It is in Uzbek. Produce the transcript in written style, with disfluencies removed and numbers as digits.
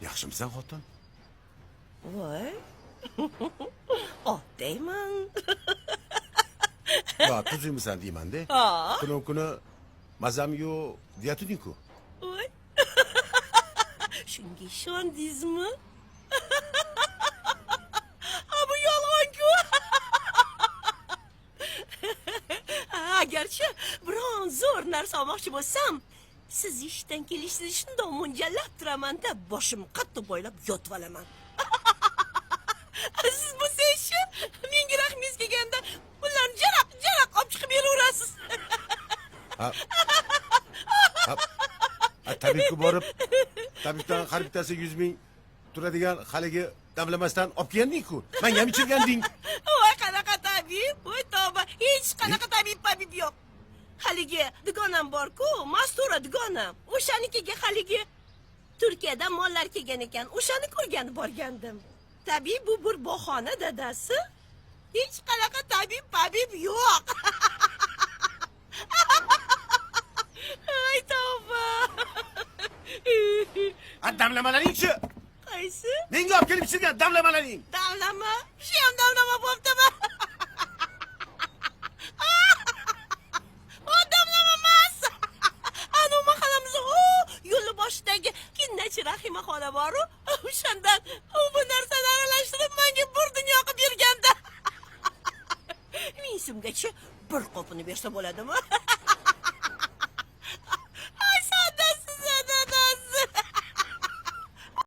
Yaxshimisan, xotin? Voy. Otdayman. Yo, tuzukmisan deyman-da. Ha. Kuni kuni mazam yo'q deyatuding-ku. Voy. Shunga ishondingizmi? Ha, bu yolg'on-ku. Agarchi biron zo'r narsa olmoqchi bo'lsam, siz ishdan kelishingizni shundoq mo'ljallab turaman-da, boshim qattiq boylab yotib olaman. Siz bo'lsangiz-chi, menga rahmingiz kelganda ularni jaraq jaraq olib chiqib beraverasiz. Ha. Ha. Ha, tabibga borib, tabibdan har bittasi 100 ming turadigan haligi damlamasdan olib kelganding-ku. Menga ham ichirganding. Voy, qanaqa tabib? Voy tavba, hech qanaqa tabib pabib yo'q. Haligi dugonam bor-ku, Mastura dugonam. O'shanikiga haligi Turkiyadan mollar kelgan ekan, o'shani ko'rgani borgandim. Tabib bu bir bahona, dadasi. Hech qanaqa tabib pabib yo'q. Voy tavba. Ha, damlamalaring-chi? Qaysi? Menga olib kelib ichirgan damlamalaring. Damlama? Shu ham damlama bo'ptimi? O damlama emas. Anu mahallamiz o yo'lni boshidagi kinnachi Rahima xola bor-u, o'shandan u bu narsani aralashtirib menga bir dunyo qilib berganda. 1000 so'mgacha bir qopini bersa bo'ladimi?